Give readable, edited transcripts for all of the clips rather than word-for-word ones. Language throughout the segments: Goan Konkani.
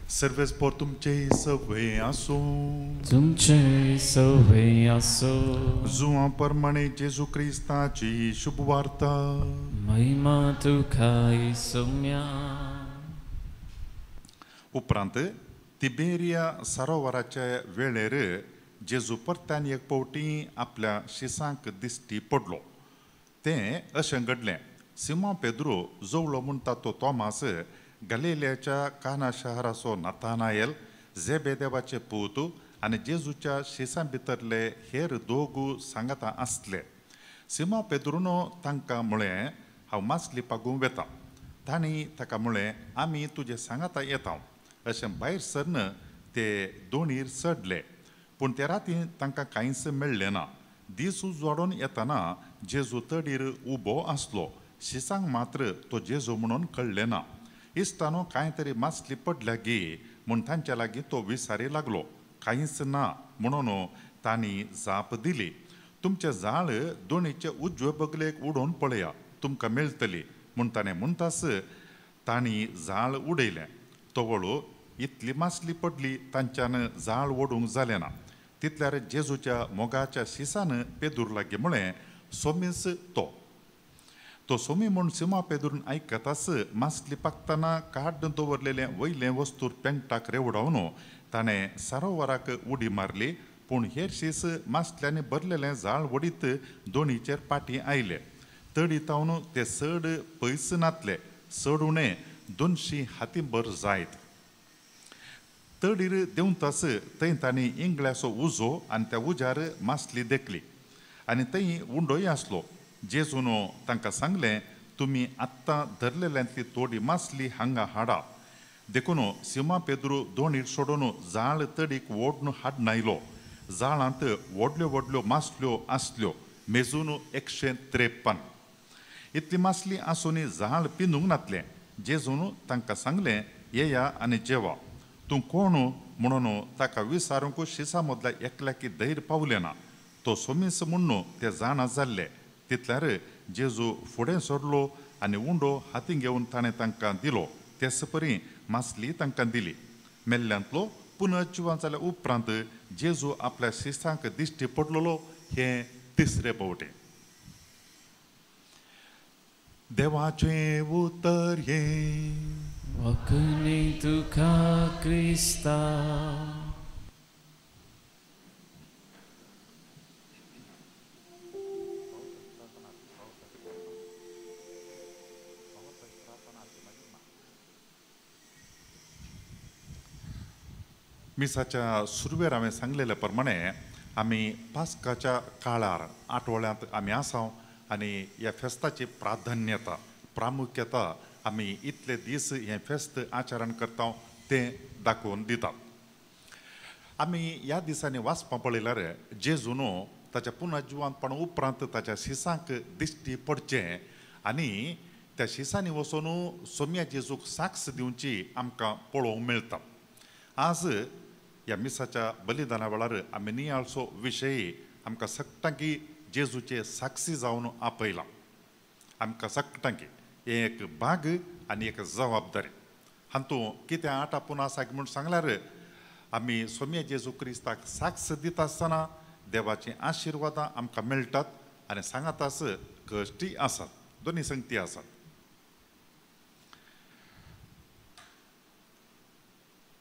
सर्वेस्पोर तुमचे सवे आसूं. तुमचे सवे आसूं. जुवां प्रमाणे जेजू क्रिस्ताची शुभवार्ता. महिमा तुका सोम्या. उपरांत तिबेरिया सरोवराच्या वेळेर जेजू परत्यान एक फावटी आपल्या शिसांक दिश्टी पडलो. तें अशें घडलें, सिमो पेद्रो जवळो म्हणटा तो तोमास, गलिलियाच्या काना शहराचो नथानायल, जेबेदेवाचे पूत आनी जेजूच्या शिसां भितरले हेर दोग सांगाता आसले. सिमो पेद्रून तांकां म्हळें, हांव मासली पागूंक वेता. तांणी ताका म्हळें, आमी तुजे सांगाता येता. अशें भायर सरन ते दोणीर चडले, पूण ते राती तांकां कांयच मेळ्ळें ना. दीस उजवाडून येतना जेजू तडीर उबो आसलो. शिसांक मात्र तो जेजू म्हणून कळ्ळें ना. इश्टानो कांय तरी मासली पडल्या गे म्हूण तांच्या लागीं तो विसारी लागलो. कांयच ना म्हणून तांणी जाप दिली. तुमचें जाळ दोणीचे उजवे बगलेक उडोवन पळया, तुमकां मेळटली म्हूण ताणें म्हणटाच तांणी जाळ उडयलें. तवळ इतली मासली पडली तांच्यान जाळ ओडूंक जालें ना. तितल्यार जेजूच्या मोगाच्या शिसान पेदूर लागीं म्हळें, सोमीस तो. तो सोमी म्हूण सिमा पेदूरून आयकताच मासली पाकतना काड्ड दवरलेलें वयलें वस्तूर पेंटाक रेवडावन ताणें सरोवराक उडी मारली. पूण हेर शीस मासल्यांनी भरलेलें जाळ वडीत दोणीचेर पाटी आयले. तडी तावन ते चड पयस नातले, चड उणें 200 हातींभर जायत. तडीर देंवताच थंय तांणी इंगळ्याचो उजो आनी त्या उज्यार मासली देखली आनी थंय उंडोय आसलो. जेजून तांकां सांगलें, तुमी आत्तां धरलेल्यांतली थोडी मासली हांगा हाडा. देखून सिमा पेद्रू दोणीर सोडून जाळ तडीक ओडून हाडून आयलो. जाळांत व्हडल्यो व्हडल्यो मासल्यो आसल्यो, मेजून 153. इतली मासली आसून जाळ पिंदूंक नातलें. जेजून तांकां सांगलें, येया आनी जेवा. तूं कोण म्हणून ताका विचारूंक शिसा मदल्या एकल्याकी धैर्य पावलें ना. तो सोमीस म्हणून ते जाणा जाल्ले. तितल्यार जेजू फुडें सरलो आनी उंडो हातीं घेवन ताणें तांकां दिलो. तेच परी मासली तांकां दिली. मेल्ल्यांतलो पुनर्जिवन जाल्या उपरांत जेजू आपल्या शिसांक दिश्टी पडलेलो हें तिसरे फावटी. देवाचें उतर हें. वखणी तुका क्रिस्ता. मिसाच्या सुरवेर हांवें सांगलेल्या प्रमाणे आमी पास्काच्या काळार आठवड्यांत आमी आसा आनी ह्या फेस्ताची प्राधान्यता प्रामुख्यता आमी इतले दीस हें फेस्त आचरण करता तें दाखोवन दिता. आमी ह्या दिसांनी वाचपां पळयल्यार जेजून ताच्या पुनर्जिवंतपणा उपरांत ताच्या शिसांक दिश्टी पडचें आनी त्या शिसांनी वचून सोम्या जेजूक साक्ष दिवची आमकां पळोवंक मेळटा. आज ह्या मिसाच्या बलिदाना वेळार आमी नियाळचो विशय आमकां सगटांकी जेजूचे साक्षी जावन आपयला. आमकां सगटांकी हें एक भाग आनी एक जबाबदारी. हातूंत कितें आठ आपूण आसा म्हूण सांगल्यार आमी सोम्या जेजू क्रिस्ताक साक्ष दिता आसतना देवाचीं आशिर्वादां आमकां मेळटात आनी सांगाताच कश्टी आसात, दोनी संगती आसात.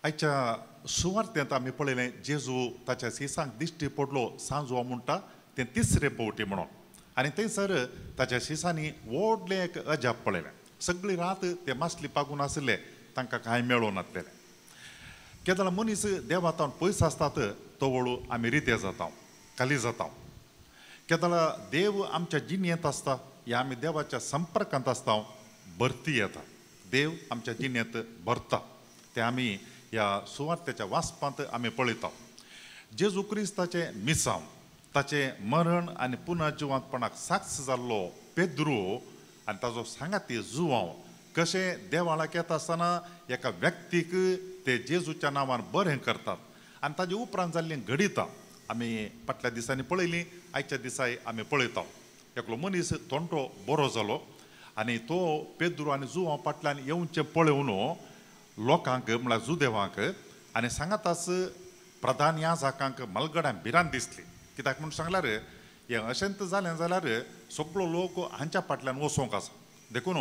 आयच्या सुवार्थेंत आमी पळयलें जेजू ताच्या शिसांक दिश्टी पडलो सांजवा म्हणटा तें तिसरे फावटी म्हणून आनी थंयसर ताच्या शिसांनी व्हडलें एक अजाप पळयलें. सगळी रात ते मासली पागून आशिल्ले, तांकां कांय मेळूं नासलेलें. केदळा मनीस देवातावन पयस आसतात तो वळू आमी रिते जाता, खाली जाता. केदळा देव आमच्या जिणेंत आसता या आमी देवाच्या संपर्कांत आसता, भरती येता, देव आमच्या जिणेंत भरता. तें आमी ह्या सुवार्थेच्या वाचपांत आमी पळयता. जेजू क्रिस्ताचें मिसांव, ताचें मरण आनी पुनर्जिवंतपणाक साक्ष जाल्लो पेद्रू आनी ताजो सांगाती जुवांव कशें देवाळाक येता आसतना एका व्यक्तीक ते जेजूच्या नांवान बरें करतात आनी ताजे उपरांत जाल्लीं घडितां आमी फाटल्या दिसांनी पळयलीं, आयच्या दिसाय आमी पळयता. एकलो मनीस तोंटो बरो जालो आनी तो पेद्रू आनी जुवांव फाटल्यान येवचें पळोवन लोकांक म्हळ्यार जुदेवांक आनी सांगाताच प्रधान याजकांक मलगड्यां भिरांत दिसली. कित्याक म्हूण सांगल्यार हें अशेंच जालें जाल्यार सगळो लोक हांच्या फाटल्यान वचोंक आसा, देखून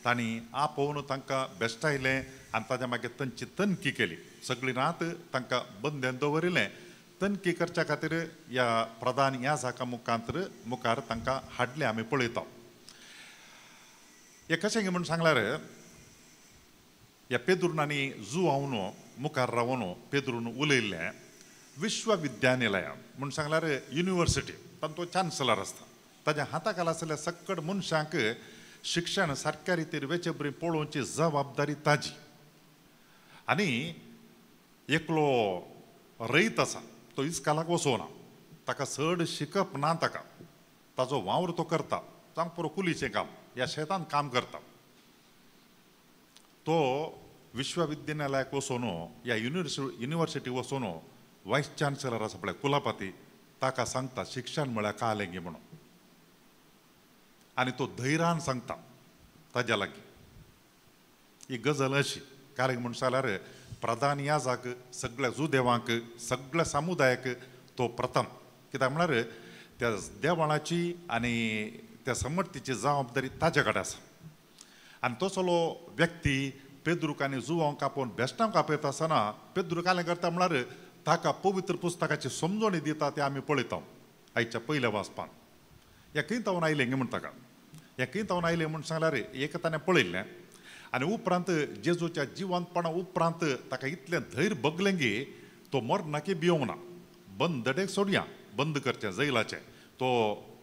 तांणी आपोवन तांकां बेश्टायलें आनी ताज्या मागीर तांची तनकी केली. सगळी रात तांकां बंदेन दवरिल्लें. तनकी करच्या खातीर ह्या प्रधान याजका मुखार तांकां हाडलें आमी पळयता. हें कशें म्हूण सांगल्यार ह्या पेद्रून आनी जुवावन मुखार रावन पेद्रून उलयल्लें विश्वविद्यानिलय म्हूण सांगल्यार युनिवर्सिटी तांचो चान्सलर आसता, ताज्या हाता खाला आसल्या सक्कड मनशांक शिक्षण सारक्या रितीर वेचे बरी पळोवची जबाबदारी ताजी. आनी एकलो रयत आसा तो इस्कालाक वचोना, ताका चड शिकप ना, ताका ताजो वावर तो करता, जावं पुरो कुलीचें काम ह्या शेतान काम करता. तो विश्वविद्यालयाक वचोन ह्या युनिवर्सिटी वचोन वायस चान्सलर आसा पळय कुलापती ताका सांगता शिक्षण म्हळ्यार कालें गी म्हणून, आनी तो धैर्यान सांगता ताज्या लागीं ही गजल अशी. कारण म्हूण सांगल्यार प्रधान याजक सगळ्या जुदेवांक सगळ्या समुदायाक तो प्रथम, कित्याक म्हळ्यार त्या देवळाची आनी त्या समर्थीची जबाबदारी ताज्या कडेन आसा. आनी तसलो व्यक्ती पेद्रूक आनी जुवांक आपोवन बेश्टांक आपयता आसतना पेद्रूक कालें करता म्हळ्यार ताका पवित्र पुस्तकाची समजणी दिता तें आमी पळयता आयच्या पयल्या वाचपान. ह्या खंय तावन आयलें गे म्हूण ताका ह्या खंय तावन आयलें म्हूण सांगल्यार एक ताणें पळयल्लें आनी उपरांत जेजूच्या जिवंतपणा उपरांत ताका इतलें धैर्य बगलें गी तो मरणाकी भियोंक ना, बंदडेक सोडया बंद करचें जैलाचें. तो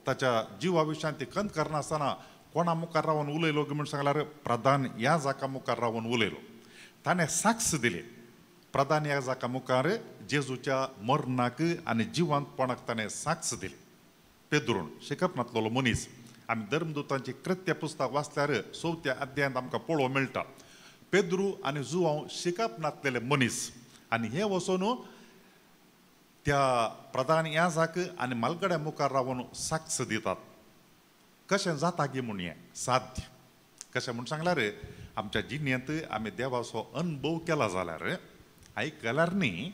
ताच्या जिवा विशयान ती खंत करनासतना कोणा मुखार रावन उलयलो म्हूण सांगल्यार प्रधान याजका मुखार रावन उलयलो. ताणें साक्ष दिली प्रधान याजका मुखार जेजूच्या मरणाक आनी जिवंतपणाक ताणें साक्ष दिली. पेद्रून शिकप नातलेलो मनीस आमी धर्मदूतांची कृत्य पुस्तक वाचल्यार चवथ्या अध्यायांत आमकां पळोवंक मेळटा पेद्रू आनी जुवांव शिकप नातलेले मनीस आनी हे वचून त्या प्रधान याजक आनी मालगड्या मुखार रावन साक्ष दितात. कशें जाता गी म्हूण हें साध्य कशें म्हूण सांगल्यार आमच्या जिणेंत आमी देवाचो अनुभव केला जाल्यार आयकल्यार न्ही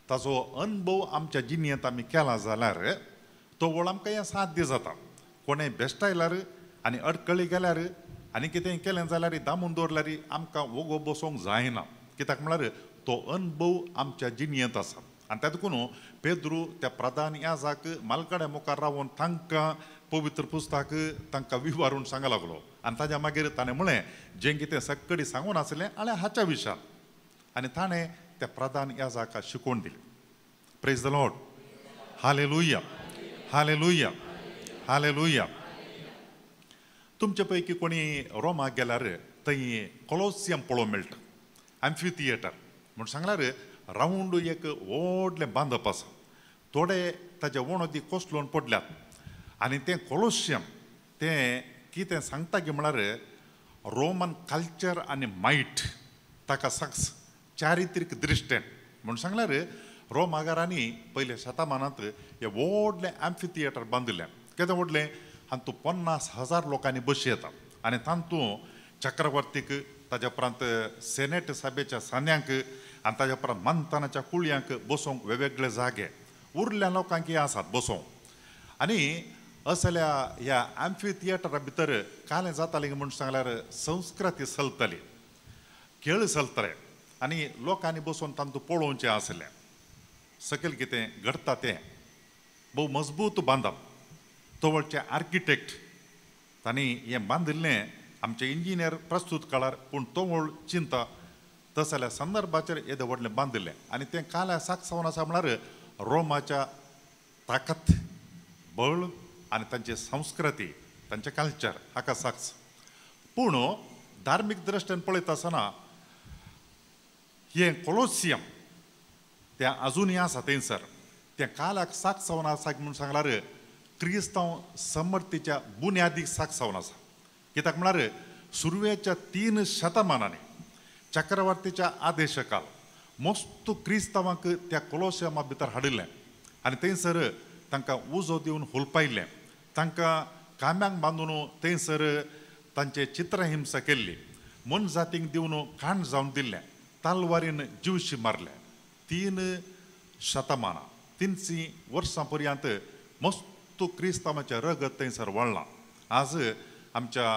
ताचो अनुभव आमच्या जिणेंत आमी केला जाल्यार तो वळ आमकां हें साध्य जाता. कोणें बेश्टायल्यार आनी अडकळी गेल्यार आनी कितें केलें जाल्यार दामून दवरल्यार आमकां वोगो बसोंक जायना, कित्याक म्हळ्यार तो अनुभव आमच्या जिणेंत आसा. आनी त्या देखून पेद्रू त्या प्रधान याजक मालकड्या मुखार रावन तांकां पवित्र पुस्तक तांकां विवारून सांगा लागलो आनी ताज्या मागीर ताणें म्हळें जें कितें सक्कडी सांगून आसलें आनी हाच्या विशयान आनी ताणें त्या प्रधान याजका शिकोवन दिलें. Praise the Lord. Hallelujah, hallelujah, hallelujah. तुमचे पैकी कोणी रोमाक गेल्यार थंय कोलोसियम पळोवंक मेळटा, एम्फी थिएटर म्हूण सांगल्यार रावंड एक व्हडलें बांदप आसा, थोडे ताजे वणदी कोसळून पडल्यात आनी तें कोलोशियम तें कितें सांगता की म्हळ्यार रोमन कल्चर आनी मायट ताका साक्ष चारित्रीक दृश्टेन म्हूण सांगल्यार रोमागारांनी पयल्या शतमानांत हें व्हडलें एम्फी थिएटर बांदिल्लें. केदें व्हडलें, हातूंत 50,000 लोकांनी बशी येता आनी तातूंत चक्रवर्तीक ताज्या उपरांत सेनेट सभेच्या सान्यांक आनी ताज्या उपरांत मंथनाच्या कुळयांक बसोवंक वेगवेगळे जागे उरल्या लोकांक आसात बसोवंक. आनी असल्या ह्या एम्फी थिएटरा भितर कालें जातालें म्हूण सांगल्यार संस्कृती चलताली, खेळ चलताले आनी लोकांनी बसून तांतूं पळोवचें आसलें सकयल कितें घडटा तें. भोव मजबूत बांदप, तवळचे आर्किटेक्ट तांणी हें बांदिल्लें आमचे इंजिनियर प्रस्तूत काळार, पूण तवळ चिंता तसल्या संदर्भाचेर येदें व्हडलें बांदिल्लें आनी तें काल्या साक्ष जावन आसा म्हळ्यार रोमाच्या ताकत बळ आनी तांची संस्कृती तांचें कल्चर हाका साक्ष. पूण धार्मीक दृश्टीन पळयता आसतना हें कोलोसियम तें आजुनूय आसा थंयसर, तें कालाक साक्ष जावन आसा म्हूण सांगल्यार क्रिस्तांव समर्थीच्या बुन्यादीक साक्ष जावन आसा. कित्याक म्हळ्यार सुरवेच्या 3 शतमानांनी चक्रवर्तीच्या आदेशकाल मस्त क्रिस्तांवांक त्या कोलोसियमा भितर हाडिल्लें आनी थंयसर तांकां उजो दिवन हुलपायल्लें, तांकां काम्यांक बांदून थंयसर तांचे चित्रहिंसा केल्ली, मनजातींक दिवन खाण जावन दिल्लें, तालवारीन जिवशी मारलें. 3 शतमानां 300 वर्सां पर्यंत मस्त क्रिस्तांवाचें रगत थंयसर वळ्ळां. आज आमच्या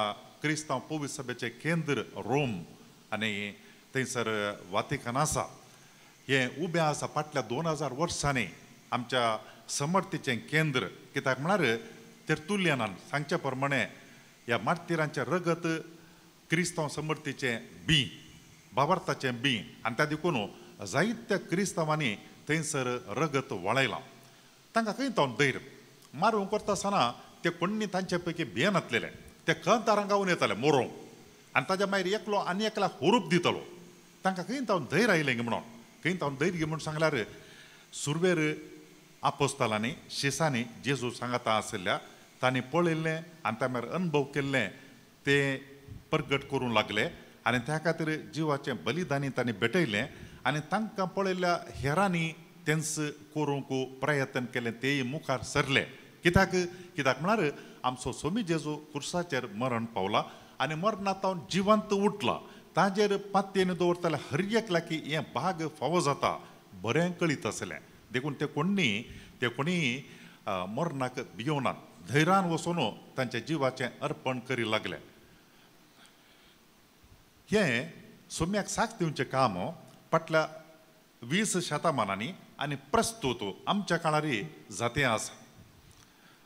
क्रिस्तांव पवित्र सभेचें केंद्र रोम आनी थंयसर वातिकन आसा. हें उबें आसा फाटल्या 2000 वर्सांनी आमच्या समर्थीचें केंद्र. कित्याक म्हळ्यार तेर्तुलियनान सांगचे प्रमाणे ह्या मार्तिरांचें रगत क्रिस्तांव समर्थीचें बीं, भावार्थाचें बीं आनी त्या देखून जायत्या क्रिस्तांवांनी थंयसर रगत वळयलां. तांकां खंय तो धैर्य मारूंक करता आसतना ते कोण्णी तांचे पैकी भियेनातलेले, ते कंतारां गावन येताले मोरोंक आनी ताज्या मागीर एकलो आनी एकल्या हुरूप दितलो. तांकां खंय तावन धैर्य आयलें म्हणून, खंय तावन धैर्य म्हणून सांगल्यार सुरवेर आपोस्तालांनी शिसांनी जेजू सांगाता आशिल्ल्या तांणी पळयल्लें आनी त्या मागीर अनुभव केल्लें ते प्रगट करूंक लागले आनी त्या खातीर जिवाचें बलिदानी तांणी भेटयलें आनी तांकां पळयल्ल्या हेरांनी तेंच करूंक प्रयत्न केलें, तेय मुखार सरले. कित्याक कित्याक म्हळ्यार आमचो सोमी जेजू खुर्साचेर मरण पावला आनी मरणांत जिवंत उठला. ताजेर पातयेन दवरतले हर एकल्याक हें भाग फावो जाता बरें कळीत आसलें. देखून ते कोणी मरणाक भियोनात, धैर्यान वचून तांच्या जिवाचें अर्पण करी लागले. हें सोम्याक साक्ष दिवचें काम फाटल्या 20 शतमानांनी आनी प्रस्तूत आमच्या काळारी जातें आसा.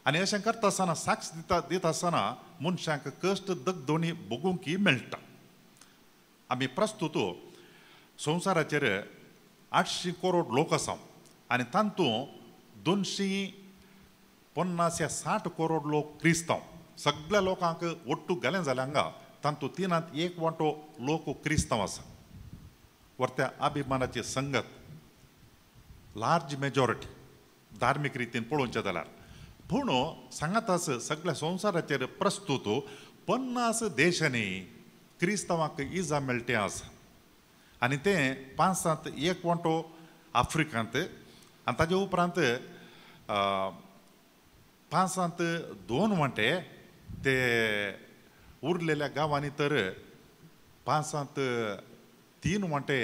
आनी अशें करता आसतना साक्ष दिता आसतना मनशांक कश्ट दगदोणी भोगूंकय मेळटा. आमी प्रस्तूत संवसाराचेर 800 करोड लोक आसा आनी तातूंत 250 या 60 करोड लोक क्रिस्तांव. सगळ्या लोकांक ಒಟ್ಟು गेलें जाल्यार हांगा तातूंत 3 1 वांटो लोक क्रिस्तांव आसा. वरत्या अभिमानाची संगत लार्ज मेजॉरिटी धार्मीक रितीन पळोवचें जाल्यार. पूण सांगाताच सगळ्या संवसाराचेर प्रस्तूत 50 देशांनी क्रिस्तांवांक इजा मेळटे आसा आनी तें 5 1 वांटो आफ्रिकांत आनी ताजे उपरांत 5 2 वांटे ते उरलेल्या गांवांनी, तर 5 3 वांटे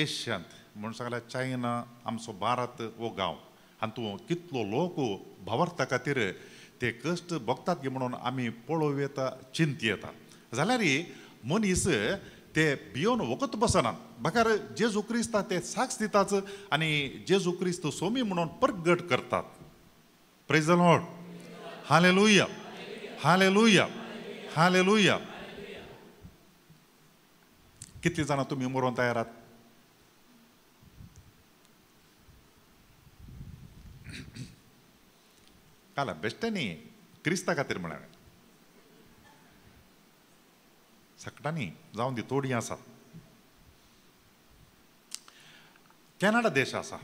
एशियांत म्हणून सांगल्यार चायना आमचो भारत हो गांव. आनी तूं कितलो लोक भावार्था खातीर ते कश्ट भोगतात गे म्हणून आमी पळोवं येता, चिंती येता. जाल्यार मनीस ते भियोन वखत बसनात, बगर जेजू क्रिस्ता ते साक्ष दितात आनी जेजू क्रिस्त सोमी म्हणून प्रगट करतात. Praise the Lord, hallelujah, hallelujah, hallelujah. कितली जाणां तुमी मरोन तयार आहात? काल बेश्टें न्ही, क्रिस्ता खातीर म्हळ्यार सगळ्यांनी जावन दी थोडीं आसात. कॅनडा देश आसा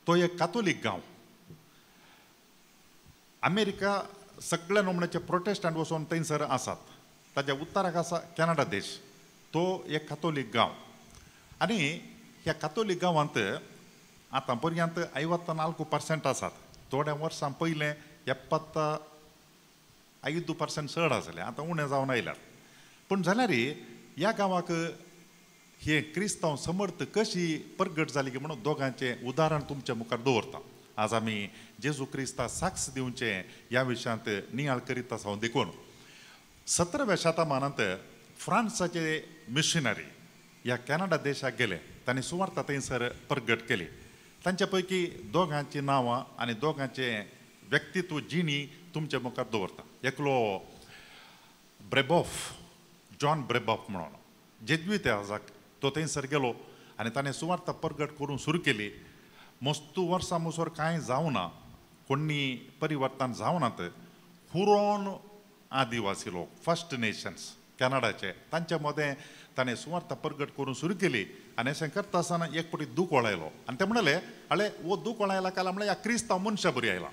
तो एक कातोलीक गांव. अमेरिका सगळ्या नमुन्याचे प्रोटेस्टंट वचून थंयसर आसात. ताज्या उत्तराक आसा कॅनडा देश, तो एक कातोलीक गांव. आनी ह्या कातोलीक गांवांत आतां पर्यंत 54% आसात. थोड्या वर्सां पयलें 75% चड आसलें, आतां उणें जावन आयल्यात. पूण जाल्यार ह्या गांवाक हे क्रिस्तांव समर्थ कशी प्रगट जाली म्हणून दोगांचें उदाहरण तुमच्या मुखार दवरता. आज आमी जेजू क्रिस्ता साक्ष दिवचें ह्या विशयांत नियाळ करीत आसा. देखून 17व्या शतमानांत फ्रांसाचे मिशनरी ह्या कॅनडा देशाक गेले, तांणी सुवार्ता थंयसर प्रगट केली. तांच्या पैकी दोगांची नांवां आनी दोगांचें व्यक्तित्व जिणी तुमच्या मुखार दवरता. एकलो ब्रेबॉफ, जॉन ब्रेबॉफ म्हणून जेज्वित आसाक, तो थंयसर गेलो आनी ताणें सुवार्ता प्रगट करूंक सुरू केली. मस्तू वर्सां मुसर कांय जावना, कोणी परिवर्तन जावनात. हुरोन आदिवासी लोक फर्स्ट नेशन्स कॅनडाचे, तांच्या मदें ताणें सुवार्ता प्रगट करूंक सुरू केली. आनी अशें करता आसतना एक फावटी दुकोळ आयलो आनी ते म्हणले, आळे हो दुकोळ आयला काल म्हळ्यार ह्या क्रिस्तांव मनशा बरी आयला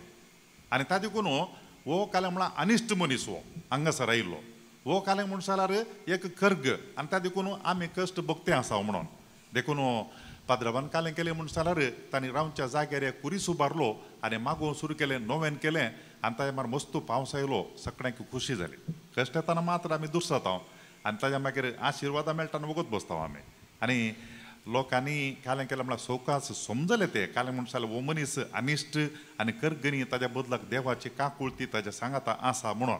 आनी त्या देखून हो काल म्हळ्यार अनिश्ट मनीस हो हांगासर आयिल्लो, हो कालें म्हूण जाल्यार एक कर्ग आनी त्या देखून आमी कश्ट भोगते आसा म्हणून. देखून पाद्रवान कालें केलें म्हूण जाल्यार तांणी रावच्या जाग्यार एक कुरीस उबारलो आनी मागोवंक सुरू केलें, नोवेन केलें आनी ताजे मागीर मस्त पावस आयलो, सगळ्यांक खुशी जाली. कश्ट येतना मात्र आमी दुसरात हांव आनी ताज्या मागीर आशिर्वादां मेळटा आनी वगत बसता आमी. आनी लोकांनी कालें केलें म्हळ्यार सवकास समजले ते कालें म्हणून जाल्यार हो मनीस अनिश्ट आनी करगणी ताज्या बदलाक देवाची काकुळती ताज्या सांगाता आसा म्हणून.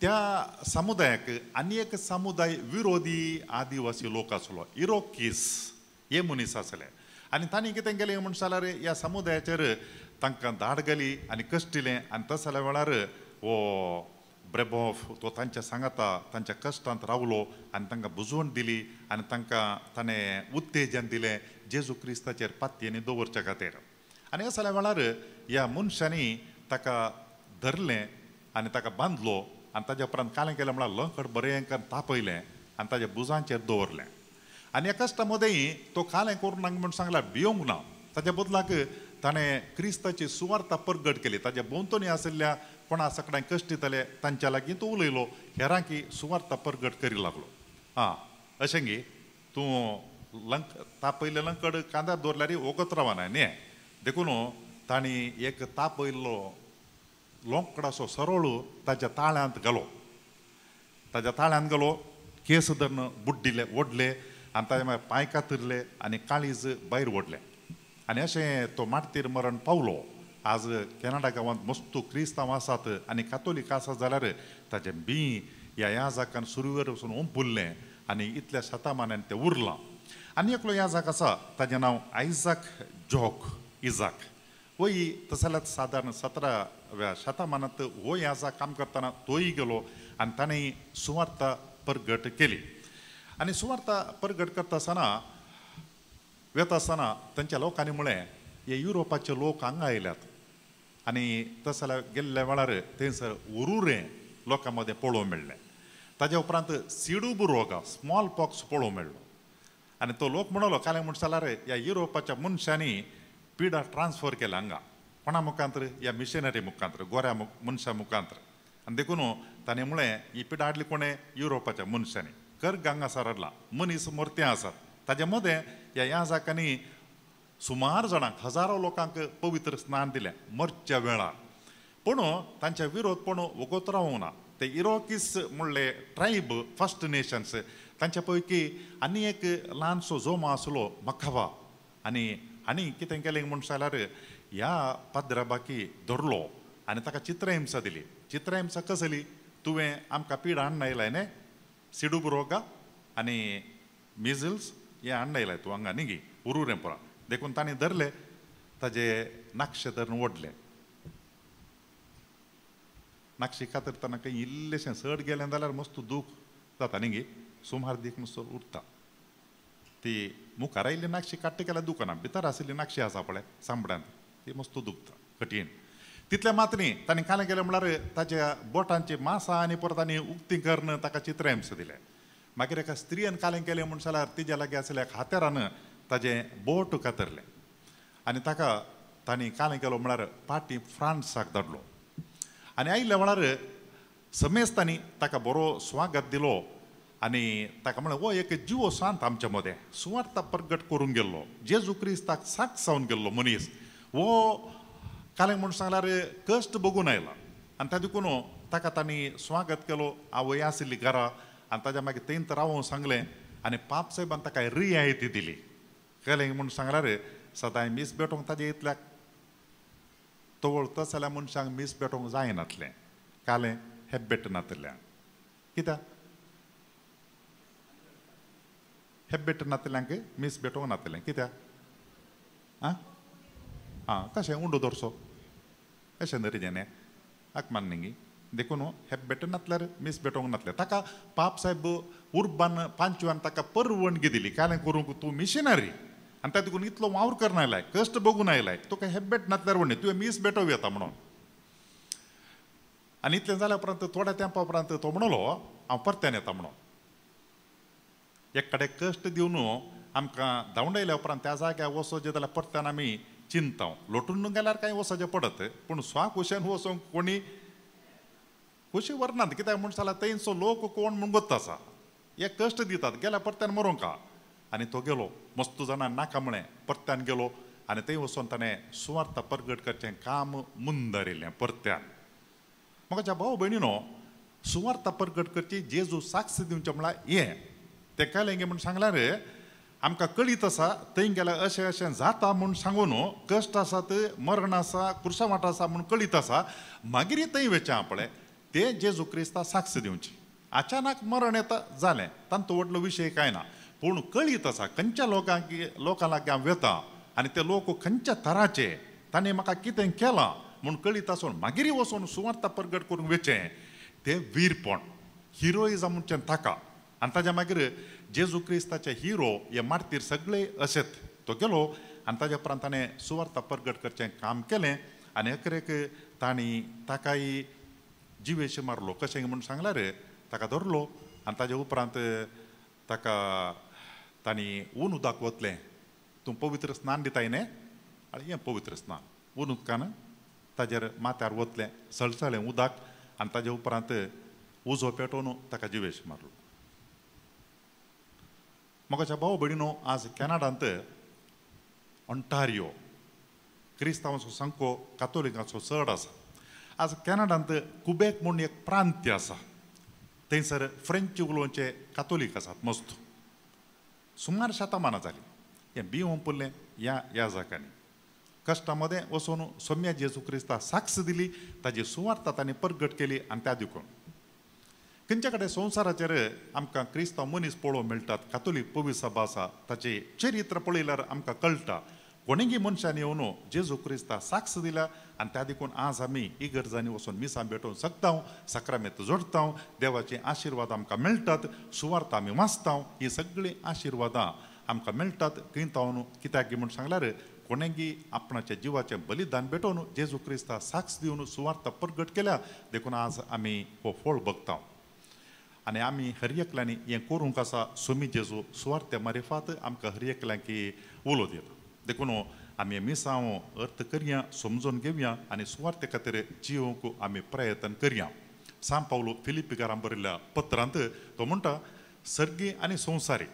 त्या समुदायाक आनी एक समुदाय विरोधी आदिवासी लोक आसलो, इरोकीस हे मनीस आसले. आनी तांणी कितें केलें म्हण जाल्यार ह्या समुदायाचेर तांकां धाड घाली आनी कश्टिलें. आनी तसल्या वेळार हो ब्रेबॉफ तो तांच्या सांगाता तांच्या कश्टांत रावलो आनी तांकां बुजवण दिली आनी तांकां ताणें उत्तेजन दिलें जेजू क्रिस्ताचेर पातयेनी दवरच्या खातीर. आनी असल्या वेळार ह्या मनशांनी ताका धरलें आनी ताका बांदलो आनी ताज्या उपरांत कालें केलें म्हळ्यार लंकड बरें तापयलें आनी ताज्या बुजांचेर दवरलें. आनी ह्या कश्टा मदें तो कालें करूं नाका म्हूण सांगल्यार भियोंक ना, ताज्या बदलाक ताणें क्रिस्ताची सुवार्ता परगट केली. ताज्या भोंवतणी आशिल्ल्या कोणा सगळ्यांक कश्टितले तांच्या लागीं तो उलयलो, हेरांकी सुवार्ता परगट करी लागलो. आं अशें गी तूं लंक तापयल्लें लंकड कांद्यार दवरल्यार वगत रावना न्ही, देखून तांणी एक तापयल्लो लोंकडाचो सरळ ताज्या ताळ्यांत घालो, ताज्या ताळ्यांत घालो, केस धरून बुड्डिले ओडले आनी ताज्या मागीर पांय कातरले आनी काळीज भायर ओडलें. आनी अशें तो मार्तीर मरण पावलो. आज कॅनडा गांवांत मस्तू क्रिस्तांव आसात आनी कातोलीक आसात जाल्यार ताजें बीं ह्या याजाकान सुरवेर वचून ओंपुल्लें आनी इतल्या शतमानान तें उरलां. आनी एकलो याजाक आसा ताजें नांव आयजाक जॉक इजाक. होय तशें जाल्यार सादारण 17व्या शतमानांत हो याजाक काम करतना तोय गेलो आनी ताणें सुवार्ता परगट केली. आनी सुवार्ता परगट करता आसतना वेता आसतना तांच्या लोकांनी म्हळें हे युरोपाचे लोक हांगा आयल्यात आनी तशें जाल्यार गेल्ल्या वेळार थंयसर उरुरें लोकां मदें पळोवंक मेळ्ळें. ताज्या उपरांत सिडूब रोग स्मॉल पॉक्स पळोवंक मेळ्ळो. आनी तो लोक म्हणलो कालें म्हण जाल्यार ह्या युरोपाच्या मनशांनी पिडा ट्रान्सफर केल्या हांगा कोणा मुखांतर, ह्या मिशनरी मुखांतर, गोऱ्या मनशां मुखांतर. आनी देखून ताणें म्हळें ही पिडा हाडली कोणें युरोपाच्या मनशांनी, कर्ग हांगासर हाडला, मनीस मोर्ते आसात. ताज्या मदें ह्या याजाकांनी सुमार जाणांक हजारो लोकांक पवित्र स्नान दिलें मरच्या वेळार. पूण तांच्या विरोध पूण वगत रावूंक ना. ते इरोकीस म्हणले ट्रायब फर्स्ट नेशन्स तांच्या पैकी आनी एक ल्हानसो जोमो आसलो मखवा. आनी हांणी कितें केलें म्हूण जाल्यार ह्या पाद्राबाकी धरलो आनी ताका चित्रहिंसा दिली. चित्रहिंसा कसली, तुवें आमकां पीड हाडून आयलाय न्ही, सिडूब रोगा आनी मिजल्स हें हाडून आयलाय तूं हांगा न्ही गी उरुरें पुरा. देखून तांणी धरले ताजे नाक्षे धरून ओडले. नाक्षी कातरतना खंय इल्लेशें चड गेलें जाल्यार मस्त दूख जाता न्ही गी, सुमार दीख मस्त उरता. ती मुखार आयिल्ली नाक्षी काडटा केल्यार दुखना, भितर आशिल्ली नाक्षी आसा पळय सांबड्यांत ती मस्त दुखता कठीण. तितलें मात न्ही तांणी कालें केलें म्हळ्यार ताज्या बोटांची मासां आनी परत आनी उक्ती करून ताका चित्रहिंसा दिलें. मागीर एका स्त्रियेन कालें केलें म्हूण जाल्यार तिज्या लागीं आशिल्ल्या हातेरान ताजें बोट कातरलें आनी ताका तांणी कालें केलो म्हळ्यार पाटी फ्रांसाक धाडलो. आनी आयिल्ल्या वेळार समेस्तांनी ताका बरो स्वागत दिलो आनी ताका म्हणलें हो एक जिवो सांत आमच्या मदें सुवार्ता परगट करूंक गेल्लो, जेजू क्रिस्ताक साक्ष जावन गेल्लो मनीस हो कालें म्हूण सांगल्यार कश्ट बगून आयला. आनी त्या देखून ताका तांणी स्वागत केलो. आवय आशिल्ली घरा आनी ताज्या मागीर थंय रावोंक सांगलें आनी पाप साहेबान ताका रियायती दिली. कळ्ळें म्हूण सांगल्यार सदांय मीस भेटोवंक ताजे इतल्याक तवळ तस जाल्यार मनशांक मीस भेटोवंक जायनातलें, कालें हेब्बेट नातल्या कित्याक हेब्बेट नातल्यांक मीस भेटोवंक नातलें कित्याक आं आं कशें उंडो दवरचो अशें नरी आक मान्नी. देखून हेब्बेट नातल्यार मीस भेटोवंक नातलें. ताका पाप साहेब उर्बान पांचव्यान ताका परवणगी दिली, कालें करूंक तूं मिशनरी आनी त्या देखून इतलो वावर करून आयलाय, कश्ट बगून आयलाय, तुका हेब्बेट नातल्यार व्हडलें तुवें मीस भेटोवं येता म्हणून. आनी इतलें जाल्या उपरांत थोड्या तेंपा उपरांत तो म्हणलो हांव परत्यान येता म्हणून. एक कडेन कश्ट दिवन आमकां धांवडायल्या उपरांत त्या जाग्यार वचोचें जाल्यार परत्यान आमी चिंता लोटून गेल्यार कांय वचचें पडत, पूण स्वा कुशेन वचोंक कोणी खुशी व्हरनात. कित्याक म्हूण जाल्यार थंयचो लोक कोण म्हूण गोत्त आसा, हे कश्ट दितात गेल्यार परत्यान मरोंक. आनी तो गेलो मस्त जाणां नाका म्हळें परत्यान गेलो आनी थंय वचोन ताणें सुवार्ता परगट करचें काम मुंदरिल्लें परत्यान. म्हाका भाव भयणीनो सुवार्ता परगट करची, जेजू साक्ष दिवचें म्हळ्यार हें. तें कळ्ळें म्हूण सांगल्यार आमकां कळीत आसा थंय गेल्यार अशें अशें जाता म्हूण सांगून, कश्ट आसात, मरण आसा, कुर्सावाट आसा म्हूण कळीत आसा, मागीर थंय वचचें आपलें तें जेजू क्रिस्ता साक्ष दिवची. अचानक मरण येता जालें, तांचो व्हडलो विशय कांय ना, पूण कळीत आसा खंयच्या लोकांक लोकां लागीं हांव वेता आनी ते लोक खंयच्या थराचे, ताणें म्हाका कितें केलां म्हूण कळीत आसून मागीर वचून सुवार्ता परगट करूंक वचचें तें वीरपण, हिरोइजम म्हणचें ताका. आनी ताज्या मागीर जेजू क्रिस्ताचे हिरो हे मार्तीर सगळे अशेत तो गेलो आनी ताज्या उपरांत ताणें सुवार्ता परगट करचें काम केलें आनी अखेरेक तांणी ताकाय जिवेश मारलो. कशें म्हूण सांगल्यार ताका धरलो आनी ताज्या उपरांत ताका तांणी ऊन उदक वतलें, तूं पवित्र स्नान दिताय न्ही, आनी हें पवित्र स्नान ऊन उदकान ताजेर माथ्यार वतलें सळसळें उदक आनी ताज्या उपरांत उजो पेटोवन ताका जिवेश मारलो. म्हज्या भाव भयणीनो, आज कॅनडांत ऑन्टारियो क्रिस्तांवाचो सामको कातोलिकांचो चड आसा. आज कॅनडांत कुबेक म्हूण एक प्रांत्य आसा, थंयसर फ्रेंच उलोवचे कातोलीक आसात मस्त. सुमार शतमानां जालीं हें बी ओंपुल्लें ह्या ह्या जाग्यांनी कश्टां मदें वचून सोम्या जेजू क्रिस्ता साक्ष दिली, ताजी सुवार्ता तांणी परगट केली. आनी त्या देखून खंयच्या कडेन संवसाराचेर आमकां क्रिस्तांव मनीस पळोवंक मेळटात, कातोलीक पवित्र सभा आसा ताचें चरित्र पळयल्यार आमकां कळटा कोणेगी मनशान येवन जेजू क्रिस्ता साक्ष दिल्या. आनी त्या देखून आज आमी इगर्जांनी वचून मिसां भेटोवंक शकता, साक्रामेंत जोडटा, देवाचे आशिर्वाद आमकां मेळटात, सुवार्ता आमी वाचता, ही सगळीं आशिर्वादां आमकां मेळटात. खंय तावन कित्याक म्हूण सांगल्यार कोणेगी आपणाच्या जिवाचें बलिदान भेटोवन जेजू क्रिस्ता साक्ष दिवन सुवार्ता परगट केल्या, देखून आज आमी हो फळ बघता. आनी आमी हर एकल्यांनी हें करूंक आसा. सोमी जेजू सुवार्ते मारिफात आमकां हर एकल्यांकी उलो दिता. देखून आमी मिसांव अर्थ करया, समजून घेवया आनी सुवार्ते खातीर जिवंक आमी प्रयत्न करया. सांत पावलो फिलिपीकारां बरयल्ल्या पत्रांत तो म्हणटा, सर्गी आनी संवसारी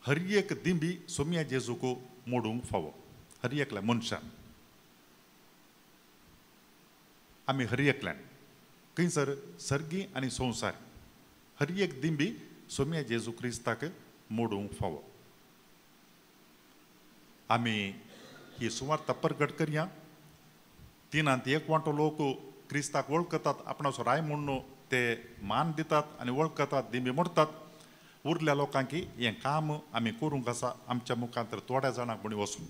हर एक दिंबी सोम्या जेजूक मोडूंक फावो. हर एकल्या मनशान आमी हर एकल्यान खंयसर सर्गी आनी संवसार हर एक दिंबी सोम्या जेजू क्रिस्ताक मोडूंक फावो. आमी ही सुवार्ता परगट करया. तिनांत एक वांटो लोक क्रिस्ताक वळखतात, आपणाचो राय म्हूण ते मान दितात आनी वळखतात, दिंबी मोडटात. उरल्या लोकांक हें काम आमी करूंक आसा आमच्या मुखांत थोड्या जाणांक म्हूण वचून.